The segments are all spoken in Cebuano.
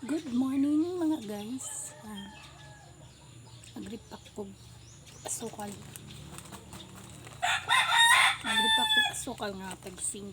Good morning, mga guys. Agripak ko asukal. Agripak ko asukal nga tag 5.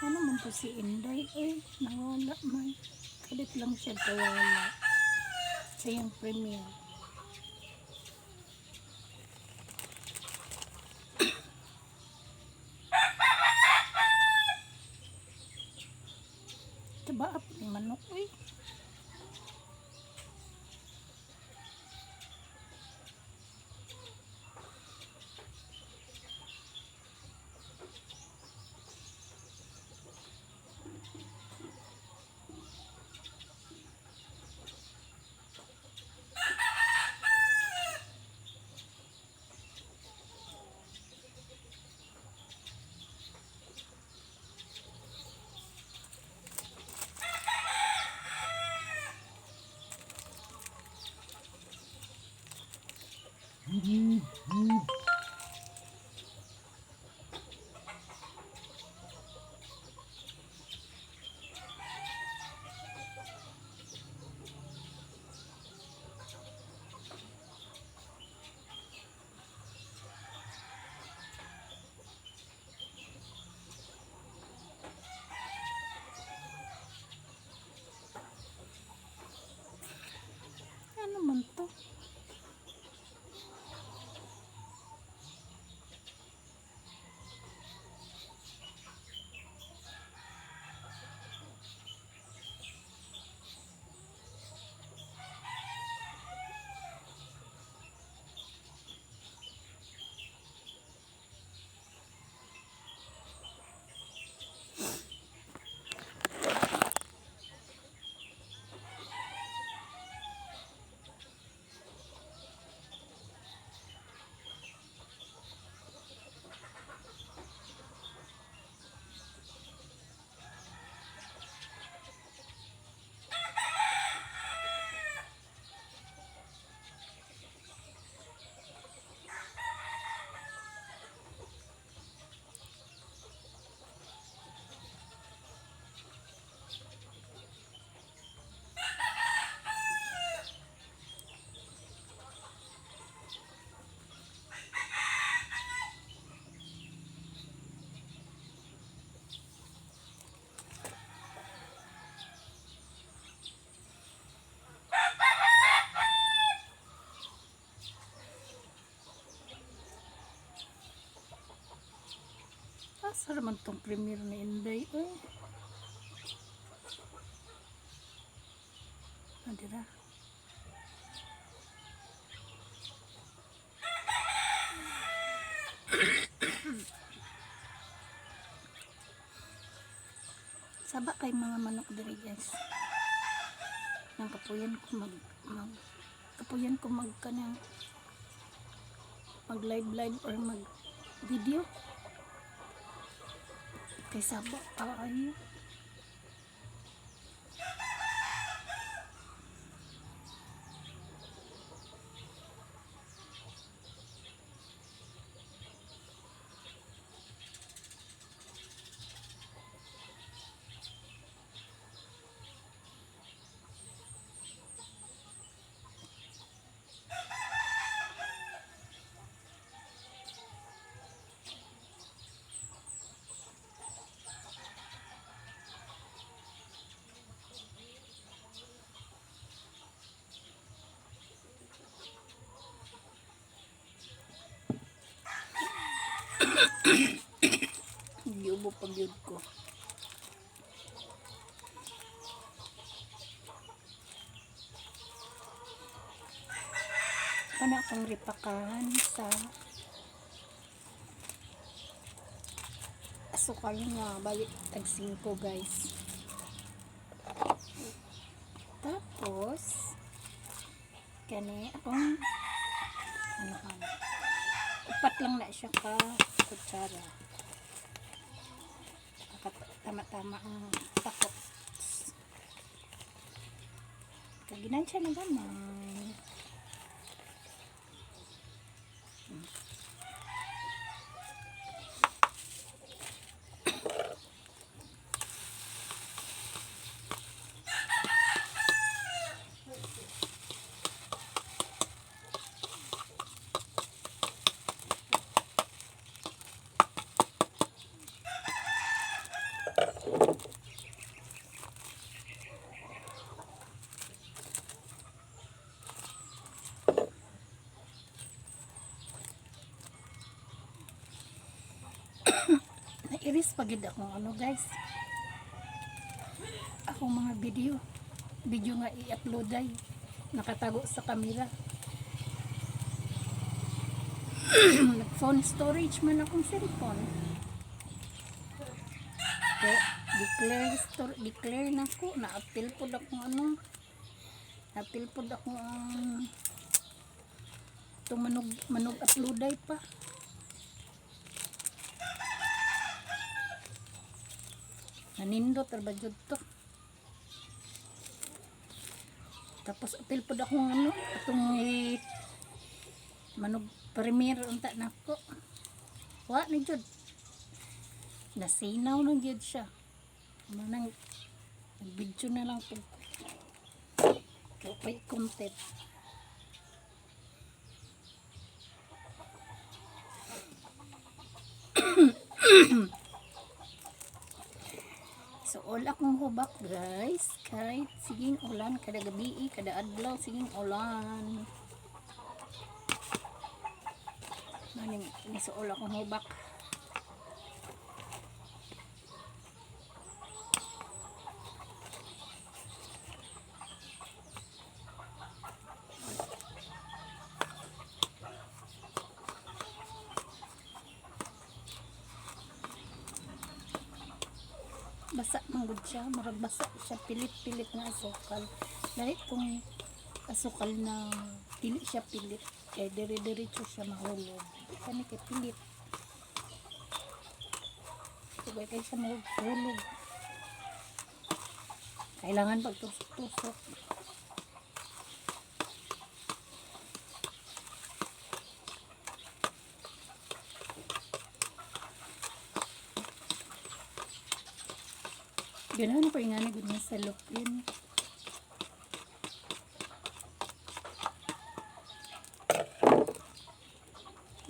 Ano man to si Inday eh, nawala man. Kalit lang siya kawala sa iyang premiere. Taba up ni manok eh. Ano man to? Asa naman tong premiere ni Inday eh? Nadira. Saba kay mga manok diri, guys. Nang kapuyan ko mag kanang mag live live or mag video kay saba kaayo. Giubo pa gyud ko. Kana akong ripakan sa asukal nga balik tag 5, guys. Tapos kani akong ano ano upat lang na siya ka kutsara. Tama-tama ang takot. Kaginan siya na gamay. Nairis pa gid akong ano, guys. Akong mga video. Video nga i-upload ay nakatago sa camera. Nag-phone storage man akong cellphone. So, declare store, declare na ko, na-appeal pod akong ano. Na-appeal pod ako ang itong manog manog upload ay pa. Nanindot ra ba jud to? Tapos apil pod akong ano, atong eh, manog premiere unta nako. Wa ni jud. Nasinaw na gyud siya. Ano nang nag-video na lang pud ko. Kaya pa'y content. So all akong hubak, guys, kahit siging ulan kada gabi, kada adlaw siging ulan. Maning nisuol akong hubak. Basa man gud siya, murag basa siya, pilit-pilit na asukal. Lahi kung asukal na dili siya pilit kay dire-diretso siya mahulog. Kani kay pilit. Sugay kay siya mahulog. Kailangan pagtusok-tusok. Ganahan ko ingani gud nga sa lupin.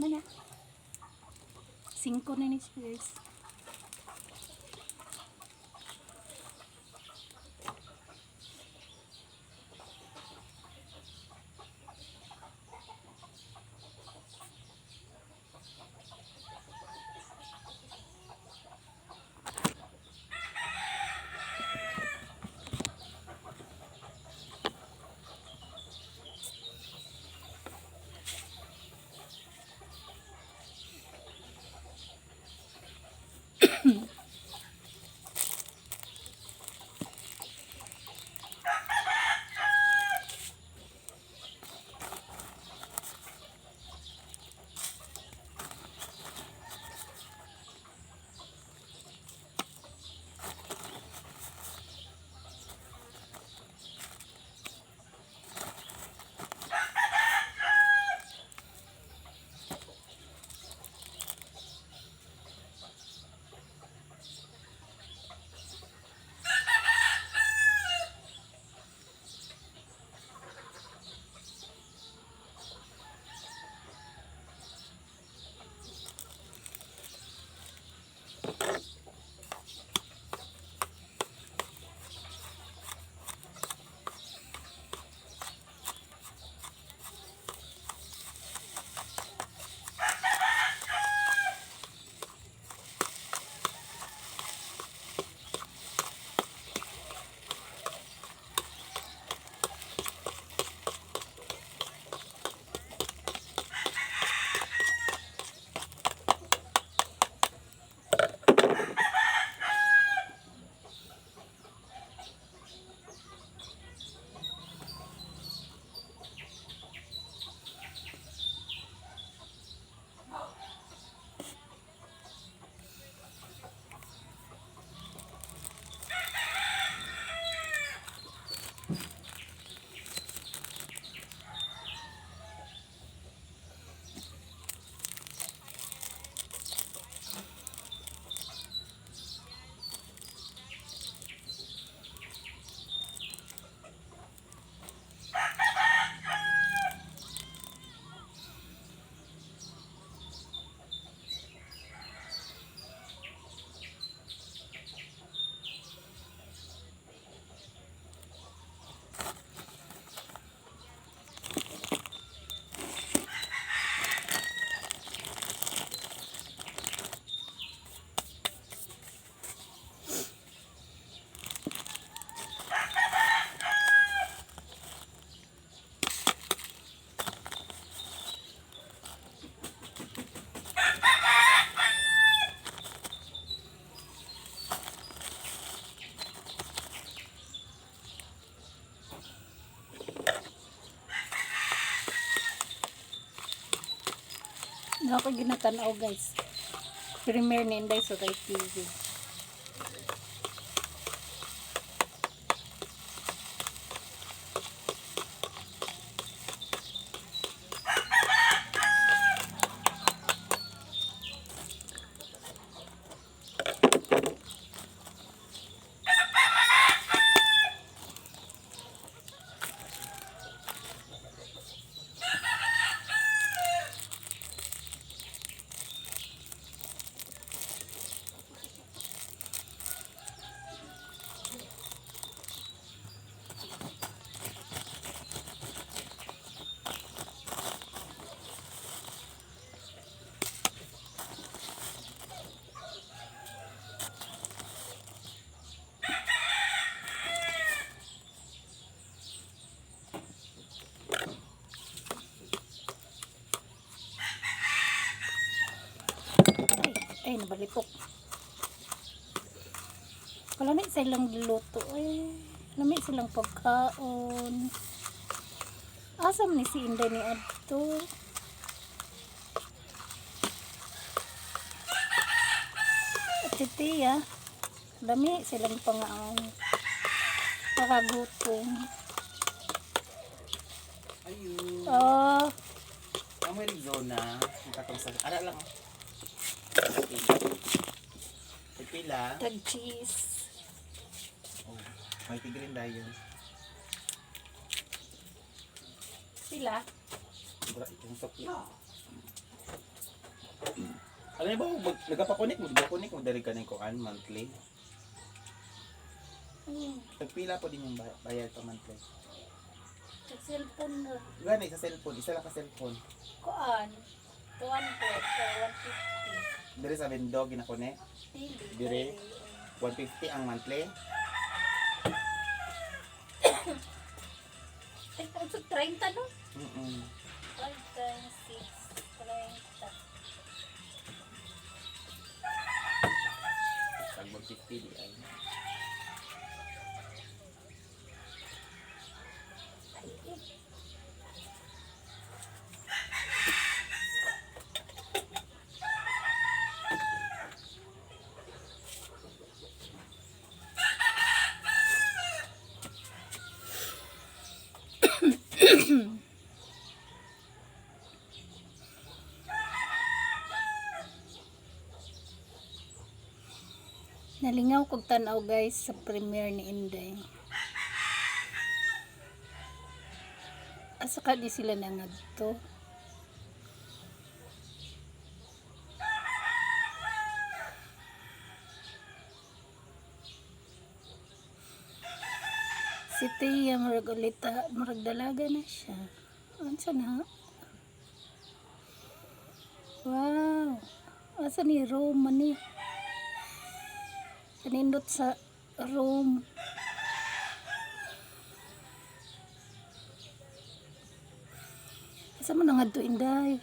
Mana? 5 na ni siya, guys. Na ako ginatanaw, guys. Premiere ni Inday sa Right TV. Ay, ay, nabalipok. Kalami silang giluto eh. Lami silang pagkaon. Asa man ni si Inday ni Adto? At si Tia, lami silang pangaon. Pakagutom. Ayun. Oh, Ang may Rexona, ang katong sa ara lang. Pila. Tag cheese. Oh, may tigrin dayon. Sila. Bra, itong sokli. Alam niyo ba, nagapakunik mo, nagapakunik mo dali ka ng kuan monthly. Nagpila po din yung bayad pa monthly. Tag cellphone na. Gani sa cellphone, isa lang ka cellphone. Kuan. 200 or 150. Diri sa vendor ginakunik, Dili. Dire. 150 ang monthly. Ay, ang 30, no? Mm. 5 times 6, 30. Tag 150 di ay. Ay, eh. Nalingaw kog tan-aw, guys, sa premiere ni Inday. Asa ka di sila nangadto? Si Tia, murag ulit, ah, murag dalaga na siya. Ansa na? Wow! Asa ni Rome ni? Kanindot sa Rome. Asa man nangadto, Inday?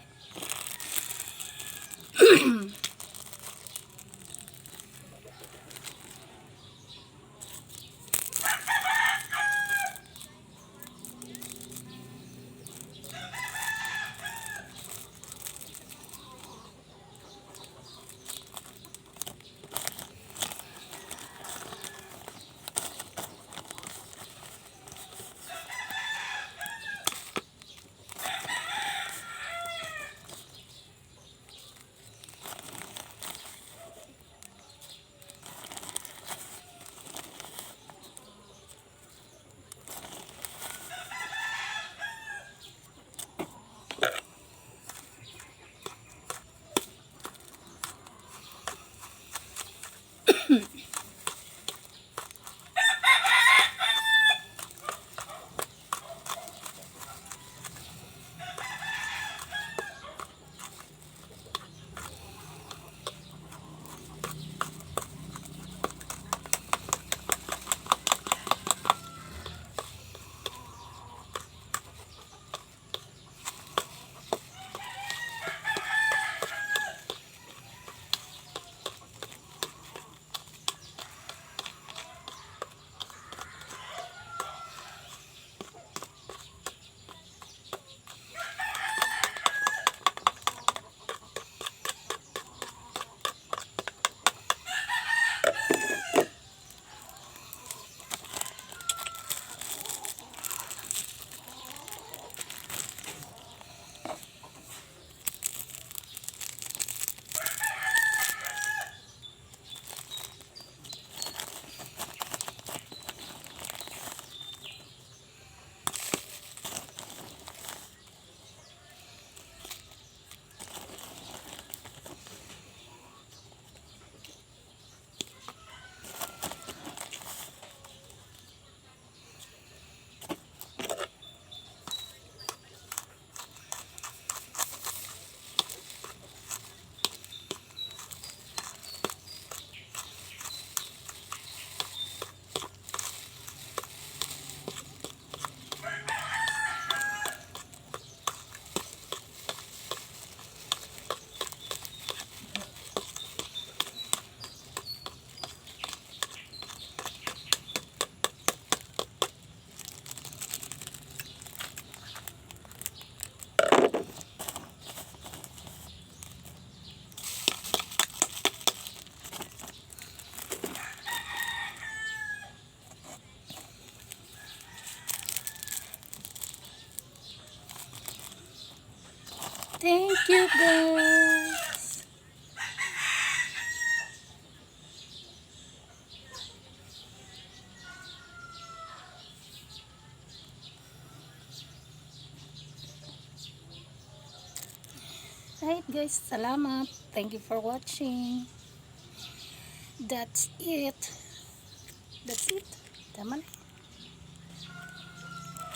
Thank you, guys. Right, guys, salamat. Thank you for watching. That's it. That's it. Tama na.